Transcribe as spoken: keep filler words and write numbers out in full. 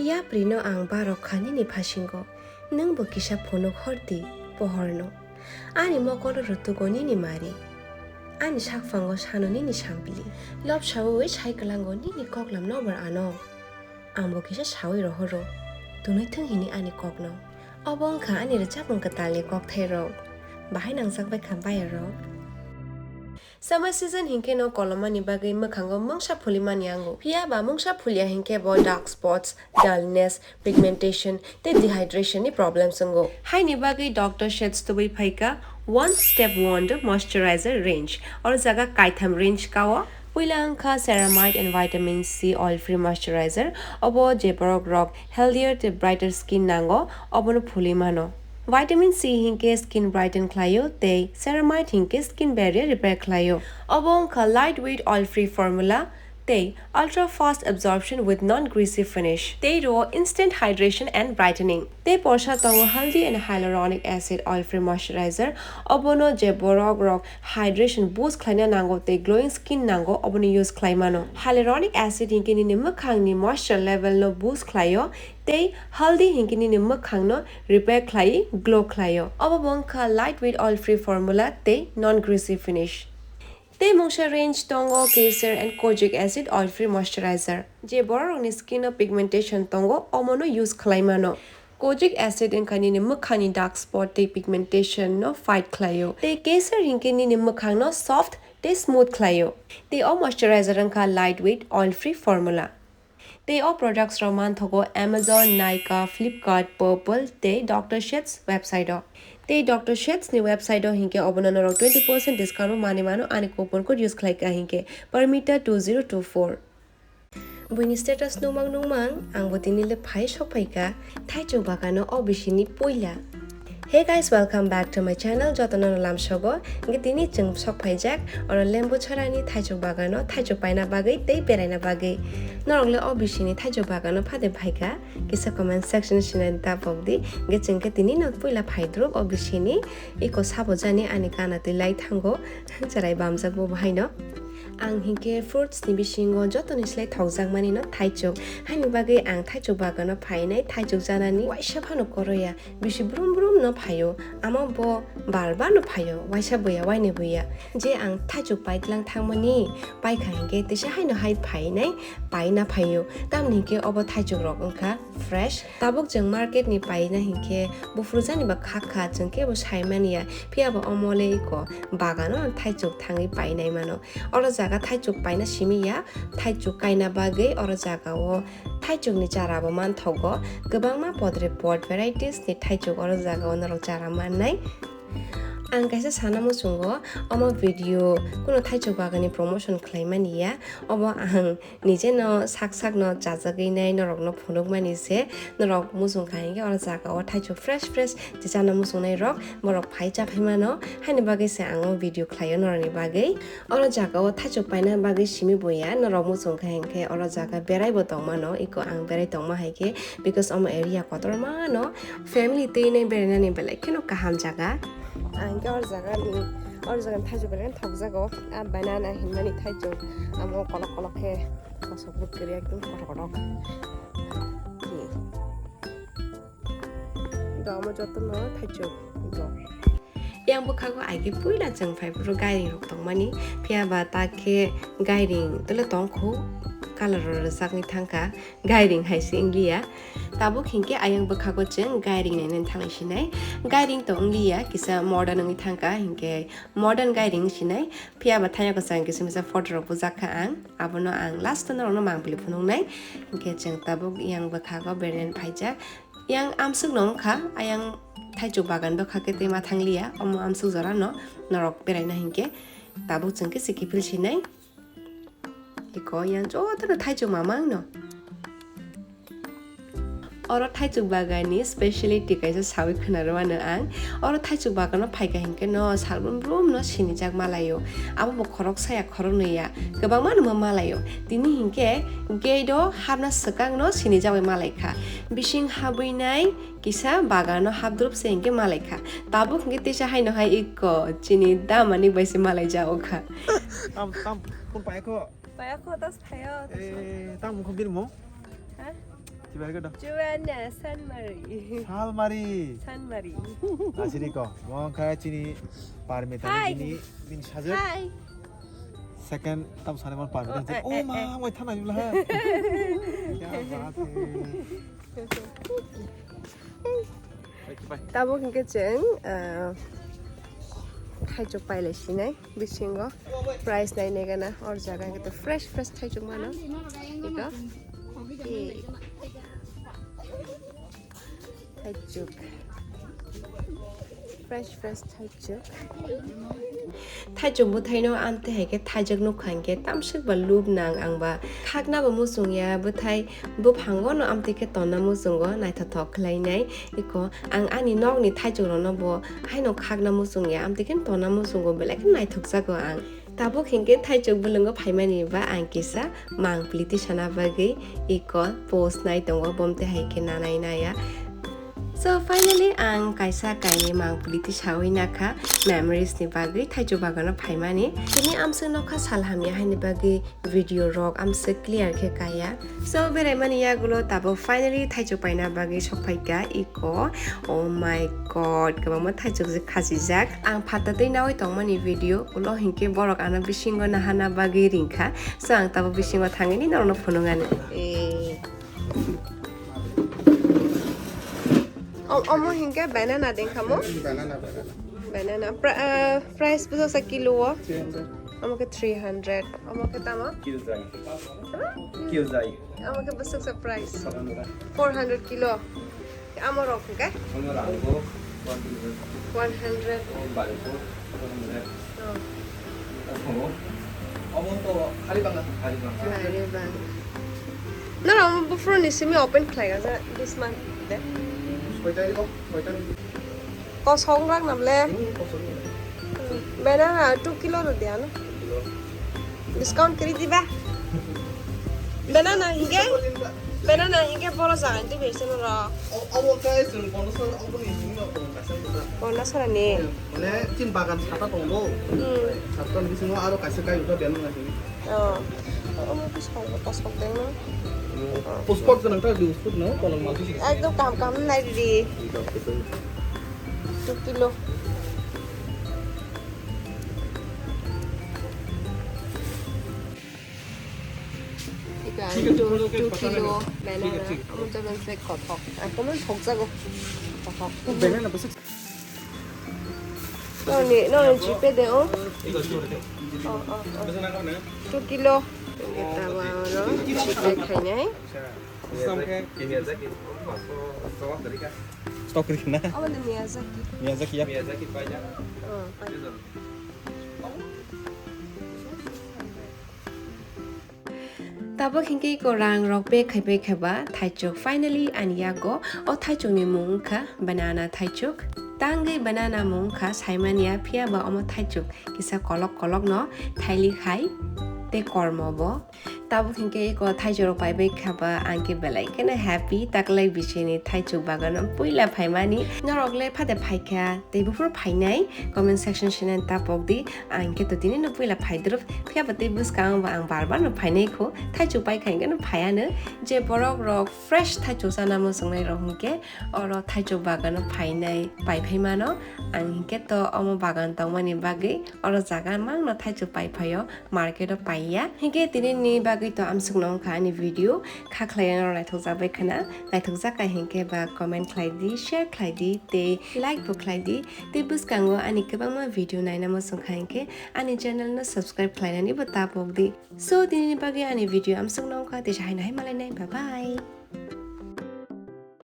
Yaprino ang barok kha nini phasingo, nwngbo kisa phunuk hor di, pohorno. Ani mokolo rwtugo nini mari, ani sakphango sano nini sampli. Lobsaui sai kwlango nini koklam nobar ano. Angbo kisa saui rohoro, tunui thung hini ani kokno. Obo wngkha ani rwchapmung kwtalni kokthairok. Bahai nangjak bai kha bayarrok. Summer season hinkhe no kolomani bagwi mwkhango mungsa phuli mani ango. Phiya ba mungsa phulia hinkhe bo dark spots, dullness, pigmentation tei dehydration ni problems wngo. Haini bagwi Doctor Sheth's tubui phaikha One Step Wonder Moisturizer Range. Oro jaga kaitham range kao. Puila wngkha ceramide and vitamin C oil free moisturizer. Obo je borok rok healthier tei brighter skin nango, obono phuli mano. Vitamin C hinkhe skin brighten khlaio tei ceramide hinkhe skin barrier repair khlaio. Obo wngkha lightweight oil free formula tei ultra fast absorption with non-greasy finish. Tei rwo instant hydration and brightening. Tei porsa tongo Haldi and Hyaluronic Acid Oil Free Moisturizer. Obono je borok rok hydration boost khlaina nango tei glowing skin nango, obono use khlai mano. Hyaluronic acid hinkhe nini mwkhangni moisture level no boost khlaio tei Haldi hinkhe nini mwkhangno repair khlai, glow khlaio. Obo bo wngkha lightweight oil free formula tei non-greasy finish. Tei mungsa range tongo Kesar and Kojic Acid Oil Free Moisturizer. Je bororokni skin o pigmentation tongo, omono use khlai mano. Kojic acid wngkha nini mwkhangni dark spot tei pigmentation no fight khlaio. Tei Kesar hinkhe nini mwkhangno soft tei smooth khlaio. Tei o moisturizer wngkha lightweight oil free formula. Tei o products rok manthogo Amazon, Nykaa, Flipkart, Purplle tei Doctor Sheth's website o. Tei Doctor Sheth's ni website o hinkhe obono norok twenty percent discount bo manwi mano ani coupon code use khlai kha hinkhe Parmita two zero two four. Buini status nungmang nungmang, angbo tini le phai sok phai kha, thaichuk bagano o bisini puila. Hey guys, welcome back to my channel, jotono no lamsogo, hingke tini chwng sok phaijak, oro Lembuchorani thaichuk bagano, thaichuk paina bagwi tei beraina bagwi. Norok le o bisini thaichuk bagano phade phaikha, kisa comment section sinai da pokdi, hingke chwngke tini no puila phaidruk o bisini, iko sabo jani ani kana twi lai thango, cherai bamjak bo bahaino. Ang hinkhe fruits ni bisingo jotoni slai thokjakmani no thaichuk. Haini bagwi ang thaichuk bagano phainai, thaichuk janani waisa phano koroya. Bisi brum brum no phaio, amo bo bar bar no phaio, waisa buya, waini buya. Je ang thaichuk paitlang thangmani, paikha hinkhe tisa haino hai phainai, paina phaio. Tamni hinkhe obo thaichuk rok wngkha fresh. Tabuk chwng market ni paina hinkhe buphuru jani ba khakha, chwng kebo saimaniya. Phiya bo omo le iko bagano thaichuk thangwi painai mano. Oro jaga thaichuk paina simi ya, thaichuk kaina bagwi oro jaga o thaichuk ni chara bo manthogo. Kwbangma podre pod varieties ni thaichuk oro jaga o norok chara mannai. Ang kaisa sana muchungo omo video kuno thaichuk bagani promotion khlaimani ya, obo ang nije no sak sak no chajagwi nai norok no phunukmani se, norok muchung kha hinkhe oro jaga o thaichuk fresh fresh je chana muchungnai rok borok phai cha phai mano, haini bagwi se ang o video khlaio norokni bagwi. Oro jaga o thaichuk paina bagwi simi buya, norok muchung kha hinkhe oro jaga berai bo tongmano, iko ang berai tongma hai khe, because omo area kotorma no family twi nai berainani belai kheno kaham jaga. Ang khe oro jaga ni, oro jaga ni thaichuk belai kheno thokjago, a banana hinmani thaichuk, amo kolok kolok khe kosok bwkri ekdom kotor kotor. Domo jotono thaichuk bo. Yang bwkhago ai khe puila chwng phai phuru gairing rok tongmani, phiya ba ta khe gairing tole tong khu, colour rok rwchapni thangkha, gairing hai se wngliya. Tabuk hinkhe ayang bwkhago chwng gairing nainani thangwi sinai, gairing to wngliya, kisa modern wngwi thangkha, hinkhe modern gairing sinai, phiya ba thaya kwchang kisa misa photo rok bujak kha ang, abono ang last o norokno mangpili phunuknai, hinkhe chwng tabuk yang bwkhago berainan phaijak. Yang amswk no wngkha, ayang thaichuk bagan bwkha khe tei ma thangliya, omo amswk jora no norok beraina hinkhe tabuk chwng khe se kiphil sinai. Iko yang joto no thaichuk mamang no. Oro thaichuk bagan ni speciality kaisa sawi khwnarwmano ang. Oro thaichuk bagan no phaikha hinkhe no salbrum brum no sinijak malaio. Abo bo khoroksa ya khoroknwi ya, kwbangma no malaio. Tini hinkhe gate o hapna swkang no sinijak bai malaikha. Bising habwi nai kisa bagano hapdrup se hinkhe malaikha. Tabuk hinkhe tisa haino hai iko chini damani bai se malaijago kha. Tam, tam, kung paikho. Paikho, tas phaio, tas. Eh, tam kho birmo? Ha? Tibar kedo. Juana Sanmari. Salmari. Sanmari. Asiri ko. Mo kha chini parmita. Hi. Bini, bini sajak. Hi. Second tam sani mo parmita. Oh, eh, oh, eh, ma, eh. Mo thana jula ha. Kya baat hai. Tabuk hingke chwng, ah, thaichuk pailai sinai bisingo price nai nai gana or jaga hingke fresh fresh thaichuk mano. Iko. Eh. Thaichuk. Fresh fresh thaichuk. Thaichuk bwthaino amtwi hai khe thaijak nukha hinkhe tamswk ba lub nang ang ba khakna bo muchung ya bwthai buphango no amtwi khe tonna muchungo naithothok khlainai. Iko ang ani nokni thaichuk rokno bo haino khakna muchung ya amtwi khe tonna muchungo belai khe naithok jago ang. Tabuk hinkhe thaichuk bwlwngo phaimani ba ang kisa mangpili tisana bagwi iko post nai tongo, bomtwi hai khe nanai naya. So finally ang kaisa kainwi mangpili tisawi nakha memories ni bagwi thaichuk bagano phaimani. Tini amswk nokha sal hamya haini bagwi video rok amswk clear khe kaya. So beraimani yagulo tabuk finally thaichuk paina bagwi sokphaikha iko. Oh my god, kwbangma thaichuk je khachijak. Ang phatatwi nawi tongmani video ulo hinkhe borok ano bisingo nahana bagwi ringkha. So ang tabuk bisingo thangwi norokno phunukani. Eh. O-, omo hinkhe banana dengkha mo? Banana, banana. Banana. Pri-, ah, price bwsaksa kilo o? Three hundred. Omo khe three hundred. Omo khe tamo? Kiljai. Huh? Kiljai. Omo khe bwsaksa price? Four hundred. Four hundred kilo. Amo rok hwnkhe? Amo rok bo one hundred. One hundred. Oh, bari bo four hundred. Oh. Amo, amo to hari bang, hari bang. Hari bang. Noro amo buphuru ni simi open khlai ga ja this month de. Soita ri ko, soita ri. Kosong rak na ble? Hmm, kosong rak. Banana two kilo rw di ano. Kilo. Discount kwrwi diba? Banana hinkhe? Banana hinkhe boro jaga ni twi bai se noro. O, abo khe chwng Pondasora, aboni simi no tongo kaisa bwsa. Pondasora ni? Mane chini bagan sata tongo. Hmm. Sata ni bisingo aro kaisa kai uta banana simi. Oh. Omo khe song kosok dengno. Puspok gwnang ta di uspok no kolom ma. Ekdom kaham kaham nai di. Two kilo. Ika two, two kilo banana. Amo to nang se kothok. Ako man thok jago. Kothok. Banana bwswk. Noni, noni G Pay de o. Oh, oh, oh. Two kilo. Kita ba oro G Pay khainai. Stock rikna. Abo ni Miyazaki. Miyazaki ya. Miyazaki paijak. Oh, paijak. Tabuk hinkhe iko rang rok pay khai pay kheba thaichuk finally ani yago o thaichuk ni mung wngkha banana thaichuk. Tangwi banana mung wngkha saimanya phiya ba omo thaichuk kisa kolok kolok no thaili khai tei kormo bo. Tabuk hinkhe iko thaichuk rok pai bai khaba ang khe belai kheno happy taklai bisini thaichuk bagano puila phaimani norok le phade phaikha tei buphuru phainai comment section sinan tapok di. Ang khe to tini no puila phaidrop phiya ba tei bwskango bo ang bar bar no phainai kho thaichuk pai kha hinkhe no phaiya no je borok rok fresh thaichuk chana muchungnai rok hinkhe oro thaichuk bagano phainai pai phai mano ang hinkhe to omo bagan tongmani bagwi oro jaga mangno thaichuk pai phaio market o paiya hinkhe tini ni bagwi to amsuk no wngkha ani video kha khlai norok naithok jak bai khana naithok jak kha hinkhe ba comment khlai di share khlai di tei like bo khlai di. Tei bwskango ani kwbangma video naina muchung kha hinkhe ani channel no subscribe khlainani bo tapok di. So, tini ni bagwi ani video amsuk no wngkha, teisa haino hai malainai, bye bye.